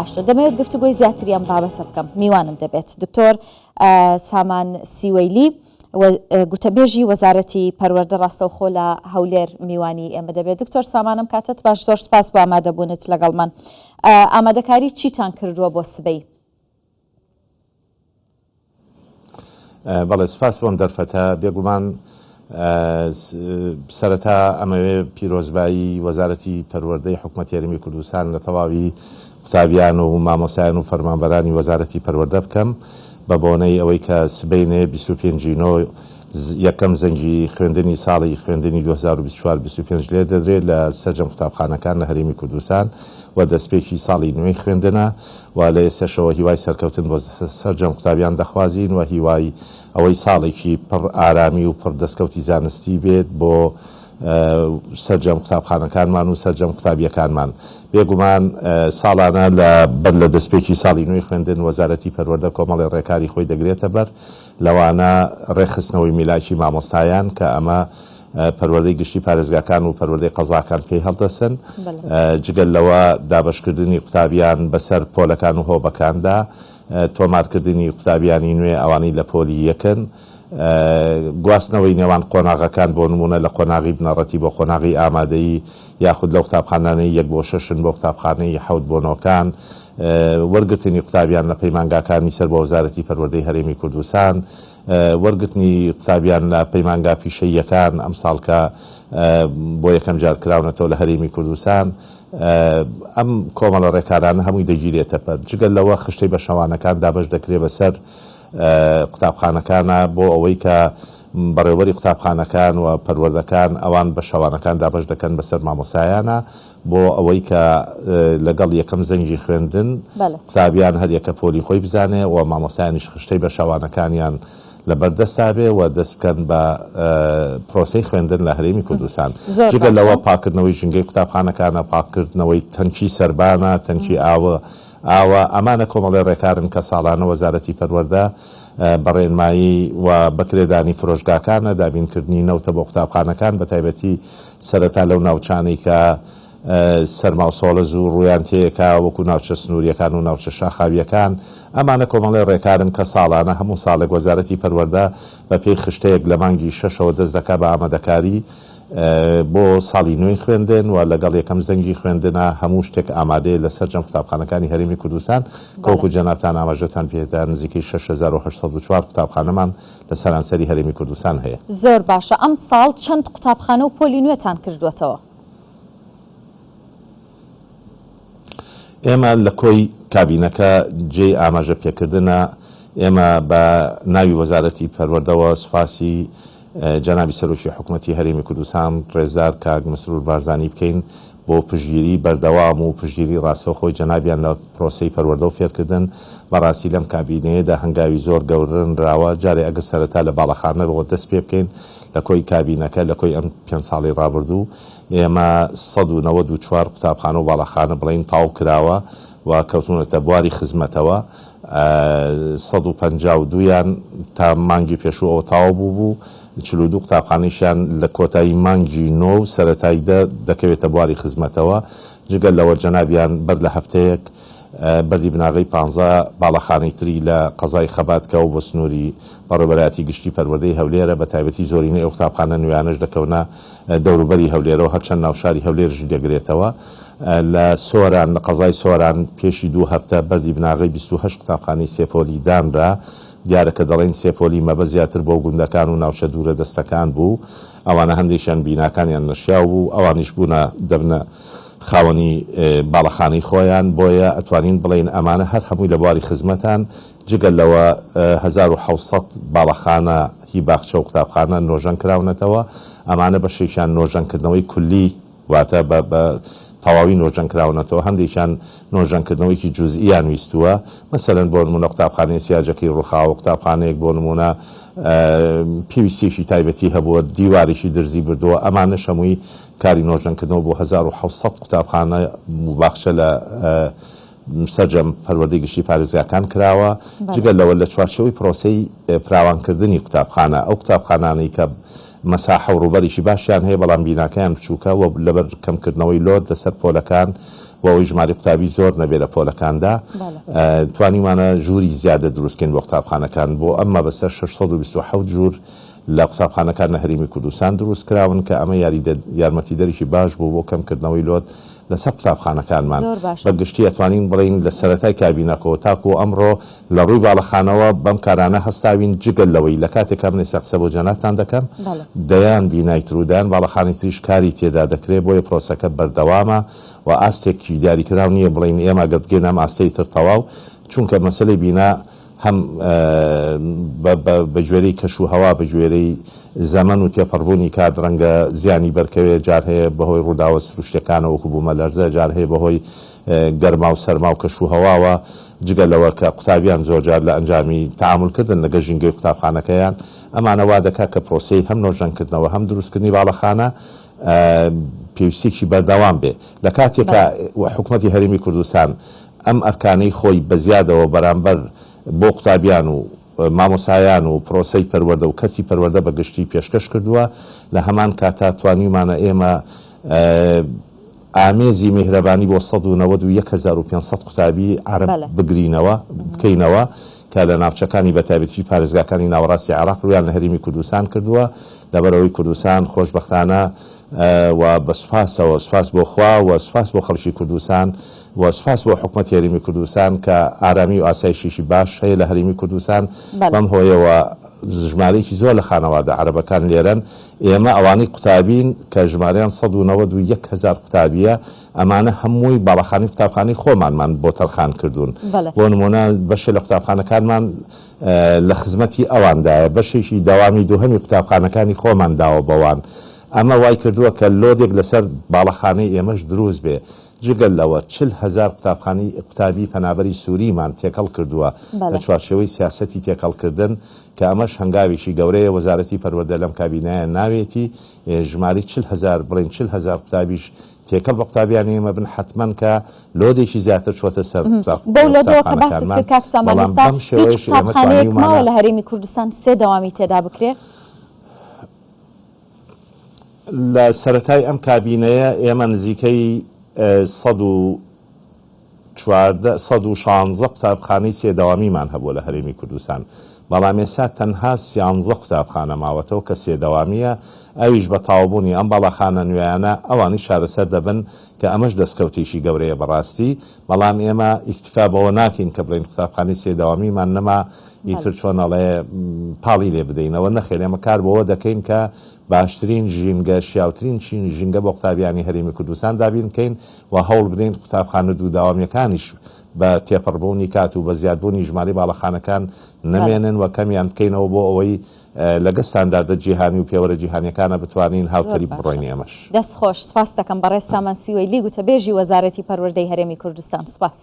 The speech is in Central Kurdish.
باشە دەمەوێت گفتوگۆی زیاتری ئەم بابەتە بکەم میوانم دەبێت دکتۆر سامان سیوەیلی گوتەبێژی وەزارەتی پەروەردە ڕاستەوخۆ لە هەولێر میوانی ئێمە دەبێت دکتۆر سامانم کاتت باش زۆر سپاس بۆ ئامادەبوونت لەگەڵمان ئامادەکاری چیتان کردووە بۆ سبەی؟ بەڵێ سپاس بۆم دەرفەتە بێگومان سەرەتا ئەمەوێ پیرۆزبایی وەزارەتی پەروەردەی حکومەتی هەرێمی کوردستان لە تەواوی قوتابیان و مامۆستایان و فەرمانبەرانی وەزارەتی پەروەردە بکەم بە بۆنەی ئەوەی کە سبەینێ 25 نۆ یەکەم زەنگی خوێندنی ساڵی خوێندنی 2024 25 لێ دەدرێت لە سەرجەم قوتابخانەکان لە هەرێمی کوردستان و دەستپێکی ساڵی نوێی خوێندنە و لە ئێستەشەوە هیوای سەرکەوتن بۆ سەرجەم قوتابیان دەخوازین و هیوای ئەوەی ساڵێکی پڕ ئارامی و پڕ دەستکەوتی زانستی بێت بۆ سەرجەم قوتابخانەکانمان و سەرجەم قوتابیەکانمان. بێگومان ساڵانە لە بەر لە دەستپێکی ساڵی نوێی خوێندن وەزارەتی پەروەردە کۆمەڵێ ڕێکاری خۆی دەگرێتە بەر لەوانە ڕێکخستنەوەی میلاکی مامۆستایان کە ئەمە پەروەردەی گشتی پارێزگاکان و پەروەردەی قەزاکان پێی هەڵدەستن، جگە لەوە دابەشکردنی قوتابیان بەسەر پۆلەکان و هۆبەکاندا، تۆمارکردنی قوتابیانی نوێ ئەوانەی لە پۆلی یەکن، گواستنەوەی نێوان قۆناغەکان بۆ نموونە لە قۆناغی بنەڕەتی بۆ قۆناغی ئامادەیی یاخود لەو قوتابخانانەی یەک بۆ شەشن بۆ قوتابخانەی حەوت بۆ نۆکان، وەرگرتنی قوتابیان لە پەیمانگاکانی سەر بە وەزارەتی پەروەردەی هەرێمی کوردستان، وەرگرتنی قوتابیان لە پەیمانگا پیشەییەکان ئەمساڵ کە بۆ یەکەم جار کراونەتەوە لە هەرێمی کوردستان، ئەم کۆمەڵە ڕێکارانە هەمووی دەگیرێتە بەر. جگە لەوە خشتەی بەشەوانەکان دابەش دەکرێت بەسەر قوتابخانەکانا بۆ ئەوەی کە بەڕێوەبەری قوتابخانەکان و پەروەردەکان ئەوان بەشەوانەکان دابەش دەکەن بەسەر مامۆستایانا بۆ ئەوەی کە لەگەڵ یەکەم زەنگی خوێندن قوتابیان هەریەکە پۆلی خۆی بزانێ و مامۆستایانیش خشتەی بەشەوانەکانیان لەبەر دەستا بێ و دەست بکەن بە پرۆسەی خوێندن لە هەرێمی کوردستان. جگە لەوە پاککردنەوەی ژینگەی قوتابخانەکانە، پاککردنەوەی تەنکی سەربانە، تەنکی ئاوە ئاوە، ئەمانە کۆمەڵێ ڕێکارن کە ساڵانە وەزارەتی پەروەردە بە ڕێنمایی و بەکرێدانی فرۆشگاکانە، دابینکردنی نەوتە بۆ قوتابخانەکان، بەتایبەتی سەرەتا لەو ناوچانەی کە سەرما و سۆڵە زوو ڕوویان تێیەکا وەکو ناوچە سنوورییەکان و ناوچە شاخاوییەکان، ئەمانە کۆمەڵێ ڕێکارن کە ساڵانە هەموو ساڵێک وەزارەتی پەروەردە بەپێی خشتەیەک لە مانگی شەشەوە دەست دەکا بە ئامادەکاری بۆ ساڵی نوێی خوێندن و لەگەڵ یەکەم زەنگی خوێندنا هەموو شتێک ئامادەیە لە سەرجەم قوتابخانەکانی هەرێمی کوردستان کە وەکو جەنابتان ئاماژەتان پێدا نزیکەی 6804 قوتابخانەمان لە سەرانسەری هەرێمی کوردستان هەیە. زۆر باشە ئەمساڵ چەند قوتابخانە و پۆلی نوێتان کردووەتەوە؟ ئێمە لە کۆی کابینەکە جێی ئاماژە پێکردنە، ئێمە بە ناوی وەزارەتی پەروەردەوە سوپاسی جەنابی سەرۆکی حکومەتی هەرێمی کوردستان ڕێزدار کاک مەسرور بارزانی بکەین بۆ پشتگیری بەردەوام و پشتگیری ڕاستەوخۆی جەنابیان لە پرۆسەی پەروەردە و فێرکردن، بەڕاستی لەم کابینەیەدا هەنگاوی زۆر گەورە نراوە، جارێ ئەگەر سەرەتا لە باڵەخانەوە دەست پێ بکەین لە کۆی کابینەکە لە کۆی ئەم پێنج ساڵەی ڕابردوو ئێمە 194 قوتابخانە و باڵەخانە بڵێین تەواو کراوە و کەوتوونەتە بواری خزمەتەوە، 152 یان تا مانگی پێشوو ئەوە تەواو بووبوو، 42 قوتابخانەیشیان لە کۆتایی مانگی نۆ و سەرەتای دە دەکەوێتە بواری خزمەتەوە، جگە لەوە جەنابیان بەر لە هەفتەیەک بەردی بناغەی پانزە باڵەخانەی تری لە قەزای خەبات کە ئەو بۆ سنووری بەڕێوەبەرایەتی گشتی پەروەردەی هەولێرە، بە تایبەتی زۆرینەی ئەو قوتابخانە نوێیانەش دەکەونە دەوروبەری هەولێرەوە، هەرچەند ناوشاری هەولێرشی دەگرێتەوە. لە سۆران، لە قەزای سۆران پێشی دوو هەفتە بەردی بناغەی 28 قوتابخانەی سێ پۆلی دانرا. دیارە کە دەڵێین سێ پۆلی مەبەست زیاتر بۆ گوندەکان و ناوچە دوورە دەستەکان بوو. ئەوانە هەندێکیان بیناکانیان نەشیاو بوو، ئەوانیش بوونە دەبنە خاوەنی باڵەخانەی خۆیان، بۆیە ئەتوانین بڵێین ئەمانە هەر هەمووی لە بواری خزمەتان، جگە لەوە 1700 باڵەخانە هی باخچە و قوتابخانە نۆژەن کراونەتەوە، ئەمانە بەشێکیان نۆژەنکردنەوەی کولی واتە بە بە تەواوی نۆژەن کراونەتەوە، هەندێکیان نۆژەنکردنەوەیەکی جوزئیان ویستووە، مەسەلەن بۆ نموونە قوتابخانەیەک سیاجەکەی ڕووخاوە، قوتابخانەیەک بۆ نموونە پێویستییەکی تایبەتی هەبووە، دیوارێکی درزی بردووە، ئەمانەش هەمووی کاری نۆژەنکردنەوە بۆ 1700 قوتابخانە و باخچە لە سەرجەم پەروەردەی گشتی پارێزگاکان کراوە، جگە لەوە لە چوارچێوەی پرۆسەی فراوانکردنی قوتابخانە، ئەو قوتابخانانەی کە مەساحە و ڕووبەرێکی باشیان هەیە بەڵام بیناکەیان بچووکە و لەبەر کەمکردنەوەی لۆد لەسەر پۆلەکان بۆ ئەوەی ژمارەی قوتابی زۆر نەبێ لە پۆلەکاندا توانیومانە ژووری زیادە دروست کەین بۆ قوتابخانەکان بۆ ئەم مەبەستە 627 ژوور لە قوتابخانەکان لە هەرێمی کوردستان دروست کراون کە ئەمە یارمەتیدەرێکی باش بوو بۆ کەمکردنەوەی لۆد لەسەر قوتابخانەکانمان. بە گشتی ئەتوانین بڵێین لە سەرەتای کابینەکەوە تاکوو ئەمڕۆ لە ڕووی باڵەخانەوە بەم کارانە هەستاوین جگە لەوەی لە کاتێکا من ئێستا قسە بۆ جەنابتان دەکەم دەیان بینای تر و دەیان باڵەخانەی تریش کاری تێدا دەکرێ بۆیە پرۆسەکە بەردەوامە و ئاستێکی دیاریکراو نییە بڵێین ئێمە گەر بگەینە ئەم ئاستەی تر تەواو چونکە مەسەلەی بینا هەم بە گوێرەی کەش و هەوا، بە گوێرەی زەمەن و تێپەڕبوونی کات ڕەنگە زیانی بەرکەوێت، جار هەیە بەهۆی ڕووداوە سروشتیەکانەوە وەکو بوومەلەرزە، جار هەیە بەهۆی گەرما و سەرما و کەش و هەواوە، جگە لەوە کە قوتابیان زۆرجار لە ئەنجامی تەعامولکردن لەگەڵ ژینگەی قوتابخانەکەیان، ئەمانە وا دەکات کە پرۆسەی هەم نۆژەنکردنەوە هەم دروستکردنی باڵەخانە پێویستیەکی بەردەوام بێ. لە کاتێکا حکومەتی هەرێمی کوردستان ئەم ئەرکانەی خۆی بە زیادەوە بەرامبەر بۆ قوتابیان و مامۆستایان و پرۆسەی پەروەردە و کەرتی پەروەردە بە گشتی پێشکەش کردووە، لە هەمان کاتا توانیومانە ئێمە ئامێزی میهرەبانی بۆ 191500 قوتابی عەرەب بگرینەوە بکەینەوە کە لە ناوچەکانی بە تایبەتی پارێزگاکانی ناوەڕاستی عێراق ڕوویان لە هەرێمی کوردستان کردووە لەبەرئەوەی کوردستان خۆشبەختانە و بە سوپاسەوە سوپاس بۆ خوا و سوپاس بۆ خەڵکی کوردستان و سوپاس بۆ حکومەتی هەرێمی کوردستان کە ئارامی و ئاسایشێکی باش هەیە لە هەرێمی کوردستان بەم هۆیەوە ژمارەیەکی زۆر لە خانەوادە عەرەبەکان لێرەن ئێمە ئەوانەی قوتابین کە ژمارەیان 191 هەزار قوتابیە ئەمانە هەمووی باڵەخانەی قوتابخانەی خۆمانمان بۆ تەرخان کردوون بۆ نمونە بەشێ لە قوتابخانەکانمان لە خزمەتی ئەواندایە، بەشێکی دەوامی دووهەمی قوتابخانەکانی خۆمان داوە بەوان، ئەمە وای کردووە کە لۆدێک لەسەر باڵەخانەی ئێمەش دروست بێ، جگە لەوە 40 هەزار قوتابخانەی قوتابی پەنابەری سووریمان تێکەڵ کردووە لە چوارچێوەی سیاسەتی تێکەڵکردن کە ئەمەش هەنگاوێکی گەورەیە، وەزارەتی پەروەردە لەم کابینەیە ناوێتی ژمارەی 40 هەزار بڵێین 40 هەزار قوتابیش تێکەڵ بە قوتابیانی ئێمە بن حەتمەن کە لۆدێکی زیاتر چۆتە سەر بەو لۆدەوە کە باست قوتابخانەکانمان کرد کاک سامان بەڵام ئێستا بەم هیچ شێوەیەش ئێمە قوتابخانەیەک ماوە توانیومانە لە هەرێمی کوردستان سێ دەوامی تێدا بکرێ؟ لە سەرەتای ئەم کابینەیە ئێمە نزیکەی 114 116 قوتابخانەی سێ دەوامیمان هەبووە لە هەرێمی کوردستان، بەڵام ئێستا تەنها سیانزە قوتابخانە ماوەتەوە کە سێ دەوامییە، ئەویش بە تەواوبوونی ئەم باڵاخانە نوێیانە ئەوانیش چارەسەر دەبن کە ئەمەش دەستکەوتێکی گەورەیە بەڕاستی، بەڵام ئێمە ئیکتیفا بەوە ناکەین کە بڵێین قوتابخانەی سێ دەوامیمان نەما ئیتر چۆن ئەڵێ پاڵی لێ بدەینەوە، نەخێر ئێمە کار بەوە دەکەین کە باشترین ژینگە، شیاوترین ژینگە بۆ قوتابیانی هەرێمی کوردستان دابین بکەین و هەوڵ بدەین قوتابخانە دوو دەوامییەکانیش بە تێپەڕبوونی کات و بە زیادبوونی ژمارەی باڵەخانەکان نەمێنن و کەمیان بکەینەوە بۆ ئەوەی لەگە ستانداردە جیهانی و پێوەرە جیهانیەکانە بتوانین هاوتەریب بڕۆین ئێمەش. دەست خۆش، سپاست دەکەم بەڕێز سامان سیوەیلی گوتەبێژی وەزارەتی پەروەردەی هەرێمی کوردستان. سپاس.